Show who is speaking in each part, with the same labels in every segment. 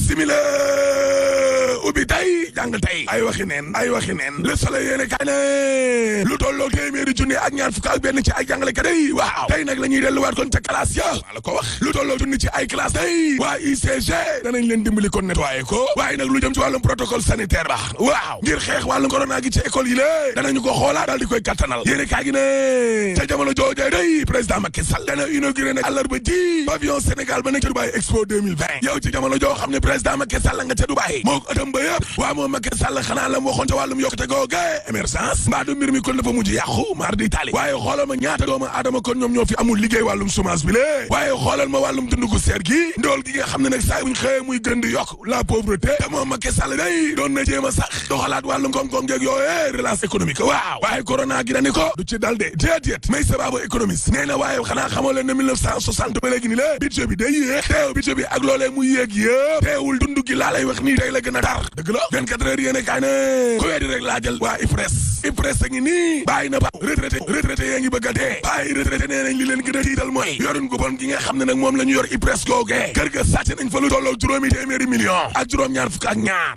Speaker 1: bisimila ubbi tey jàng tey ay waxi neen Le Soleil yéene kaay ne lu tolloo téeméeri junni ak ñaar fukk ak benn ci ay jàngalekat yi waaw tey nag la ñuy delluwaat kon ca classe ya maa la ko wax lu tolloo junni ci ay classe tey waa ICG danañ leen dimbali kon nettoyé ko waaye nag lu jëm ci wàllum protocole sanitaire ba waaw ngir xeex wàllum corona gi ci école yi lée danañu ko xoolaat daal di koy kattanal yéene kaay gi ne ca jamono joojee day président Macky Sall dana inauguré nag àllarba ji pavillon Sénégal ba nekk ca Dubaï Expo 2020 yow ci jamono joo xam ne président Macky Sall nga ca Dubaï moo ko ëttam ba yëpp waa moom Macky Sall xanaa la mu waxoon ca wàllum yokkute googe émergence mbaa du mbir mi kon dafa mujj yàqu mar di tali waaye xoolal ma ñaata doomu aadama kon ñoom ñoo fi amul liggéey wàllum chômage bi lée waaye xoolal ma wàllum dund gu seer gi ndool gi nga xam ne nag saa buñ xëyee muy gën di yokk la pauvreté te moom Macky Sall day doon na jéem a sax doxalaat wàllum koom-koom jeeg yooyee relance économique waaw waaye corona gi dani ko du ci dal de déedéet may sababu économiste nee na waaye xanaa xamoo leen ne 1960 ba léegi ni la budget bi day yéeg teew budget bi ak loolee muy yéeg yëpp teewul dund gi laa lay wax nii tey la gën a tar dëgg la 24 heures yéene kaay ne ku weddi rek laa jël waa IPRES a ngi nii bàyyi na ba retraité yaa ngi bëgg a dee bàyyi retraité nee nañ li leen gën a tiital mooy yorin gu bon gi nga xam ne nag moom la ñu yor IPRES googee kër ga sàcc nañ fa lu tolloo juróomi téeméeri millions ak juróom-ñaar fukk ak ñaar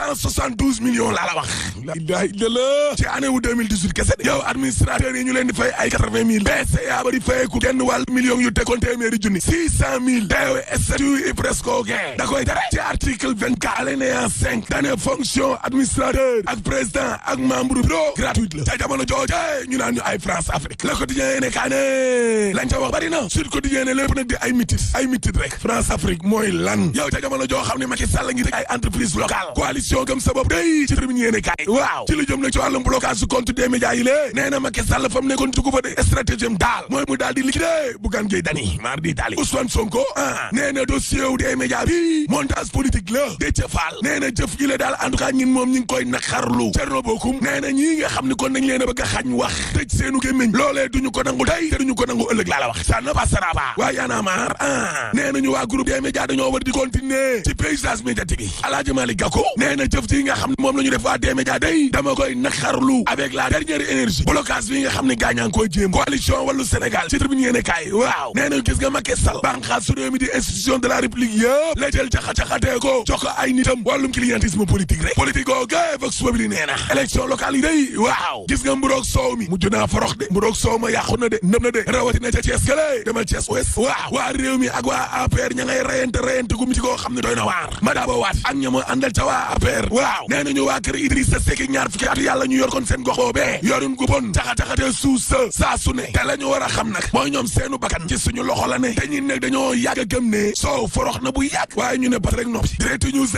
Speaker 1: 572 millions laa la wax la ilaha illallah ci année wu 2018 kese de yow administrateur yi ñu leen di fay ay 80 000 PCA ba di fayeeku genn wàll millions yu tekkoon téeméeri junni 600 000 teewe statut IPRES googee da koy tere ci article 24 alinéa 5 dane fonction administrateur ak président ak membre bureau gratuite la ca jamono jooje ñu naan ñu ay France Afrique Le Quotidien ne kaa ne lañ ca wax bari na Sud Quotidien ne lépp nag di ay mitit rek France Afrique mooy lan yow ca jamono joo xam ne Macky Sall ngi teg ay entreprise locale coalition gëm sa bopp day ci tribune yéene kaay waaw ci lu jëm nag ci wàllum blocage su compte des médias yi lée nee na Macky Sall fa mu nekkoon jugu fa de stratégie am daal mooy mu daal di liquider Bougane Gueye Dany mar di tali Ousmane Sonko nee na dossier wu des médias bi montage politique la Déthié Fall nee na jëf gi la daal en tout cas ñin moom ñi ngi koy naqarlu Thierno Bocoum nee na ñii nga xam ne kon nañ leen a bëgg a xañ wax tëj seenu gémmiñ loolee duñu ko nangu tey te duñu ko nangu ëllëg laa la wax ça ne passera pas waa Y'en a marre nee nañu waa groupe des médias dañoo war di continuer ci paysage médiatique yi Alaaji Malick Gakou nee na jëf ji nga xam ne moom la ñu def waa des médias day dama koy naqarlu avec la dernière énergie blocage bi nga xam ne gaañaa ngi koy jéem coalition Wallu Sénégal ci tribune yéene kaay waaw nee na gis nga Macky Sall banqaas su réew mi di institution de la république yëpp la jël caxa-caxatee ko jox ko ay nitam wàllum clientélisme politique rek politique googu Vox Populi nee na élection locale yi day waaw gis nga mburoog soow mi mujj naa forox de mburoog soow ma yàqu na de nëb na de rawatina ca Thiès gale demal Thiès Ouest waaw waa réew mi ak waa APR ña ngay reyante gu mu ci koo xam ne doy na waar Madaba Waat ak ña ma àndal ca waa APR waaw nee nañu waa kër Idrissa Seck ñaar fukki at yàlla ñu yor kon seen gox boobee yorin gu bon caxa-caxatee suuf saa su ne te la ñu war a xam nag mooy ñoom seenu bakkan ci suñu loxo la ne te ñun nag dañoo yàgg a gëm ne soow forox na bu yàgg waaye ñu ne pat rek noppi Direct News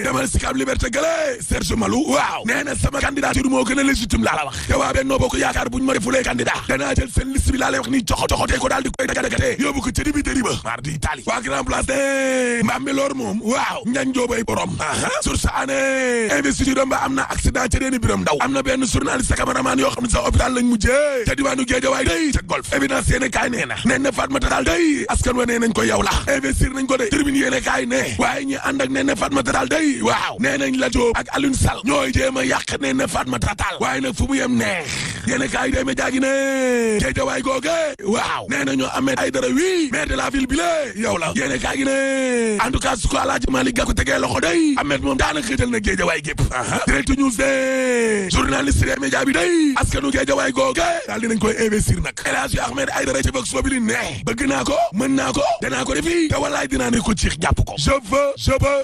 Speaker 1: demal Sicap Liberté gale Serge Malou waaw nee na sama candidature moo gën a légitime laa la wax te waa Benno Bokk Yaakaar buñ ma defulee candidat danaa jël seen liste bi laa lay wax ni coxotee ko daal di koy dagatee yóbbu ko ci dibi dëri ba mar di tali waa Grand Place de Mbambe Lor moom waaw ñañ joobay borom source année investiture ba am na accident ca reeni biram ndaw am na benn journaliste cameraman yoo xam ne sax hôpital lañ mujjee ca diwaanu Guédiawaye day ca golf évidence yéene kaay nee na Fatmata daal day askan wa nee nañ ko yow la investir nañ ko de tribune yéene kaay ne waaye ñi ànd ak nee na Fatmata daal day waaw nee nañ la Diop ak Alioune Sall ñooy jéem a yàq nee na Fatmata Tall waaye nag fu mu yem neex yéene kaay day média gi ne Guédiawaye googe waaw nee na ñoo Ahmed Aïdara wi maire de la ville bi la yow la yéene kaay gi ne en tout cas su ko Alaaji Malick Gakou tegee loxo day Ahmed moom daanaka jël na Guédiawaye gépp Direct News de journaliste des médias bi day askanu Guédiawaye googe daal dinañ koy investir nag El Hadji Ahmed Aïdara ci Vox Populi ne bëgg naa ko mën naa ko danaa ko defi te wallaay dinaa ne ko ciix jàpp ko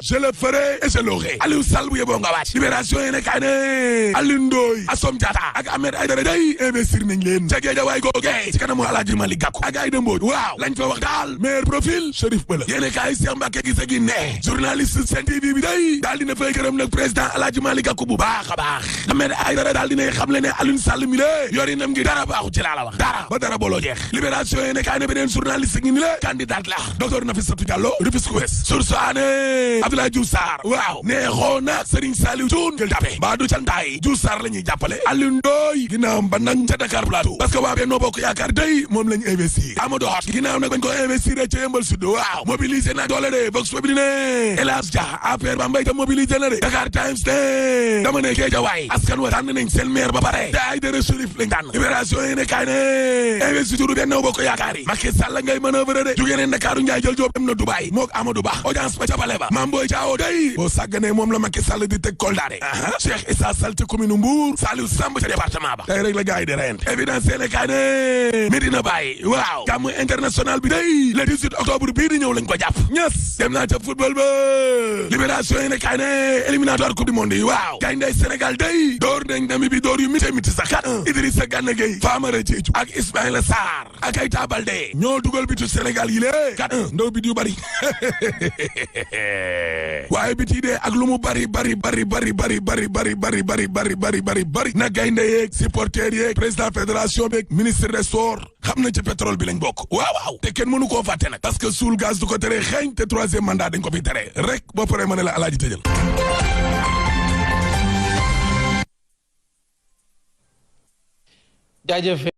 Speaker 1: je le ferai et je l'aurai Aliou Sall bu yeboo nga wàcc libération yi ne kaay ne Aliou Ndoye Assome Diatta ak Ahmed Aïdara day investir nañ leen ca Guédiawaye googe ci kanamu Alaaji Malick Gakou ak Aïda Mbodj waaw lañ fa wax daal meilleur profil Chérif Bala yéene kaay Cheikh Mbacké gise gi ne journaliste Sen TV bi day daal dina fay gërëm nag président Alaaji Malick Gakou bu baax a baax Ahmed Aïdara daal dina xam le ne Aliou Sall mi lé yorinam ngi dara baaxu ci laa la wax dara ba dara booloo jeex libération yéene kaay ne beneen journaliste ngi ni la candidat la docteur Nafissatou Diallo Rufisque Ouest source ané Abdoulaye Diouf Sarr waaw ne xoo na Serigne Saliou Thioune Gueule Tapée mbaa du cantaay Diouf Sarr Dakar la ñuy jàppale Alioune Ndoye ginnaawam ba nag ca Dakar Plateau parce que waa Benno Bokk Yaakaar day moom lañ investir Amadou Hott ginnaaw nag bañ ko investir ca Yeumbeul Sud waaw mobiliser na doole de Vox Populi ne El Hadj Dia APR ba mbay ta mobiliser na de Dakar Times ne dama ne Guédiawaye askan wa tànn nañ seen maire ba pare te ay dara Chérif lañ tànn Libération yi ne kaay ne investiture Benno Bokk Yaakaar yi Macky Sall ngay manœuvre de jógee ne Ndakaaru Njaay jël Jóob dem na Dubaï mook Amadou Ba audience ba ca Palais ba Mame Boye Diao day boo sàgganee moom la Macky Sall di teg Kolda de Cheikh Issa Sall ci commune Mbour Saliou Samb ca département ba tey rek la gars yi di reyante évidence yéene kaay ne Medina Baye waaw gàmmu international bi day le 18 octobre bii di ñëw lañ ko jàpp ñes dem naa ca football ba Libération yéene kaay ne éliminatoire coupe du monde yi waaw gayndey Sénégal day door nañ demi bi door yu mité miti sax 4-1 Idrissa Gana Gueye Famara Diédhiou ak Ismaïla Sarr ak Keita Baldé ñoo dugal bitu Sénégal yi lée 4-1 ndaw bit yu bari waaye bit yi dee ak lu mu bari na gaynde yeeg supporter yeeg président fédération beeg ministre des sports xam na ci pétrole bi lañ bokk waaw te kenn mënu koo fàtte nag parce que suul gaz du ko tere xeeñ te troisième mandat dañ ko fi tere rek boo paree ma ne la alaaji tëjal
Speaker 2: jaajëf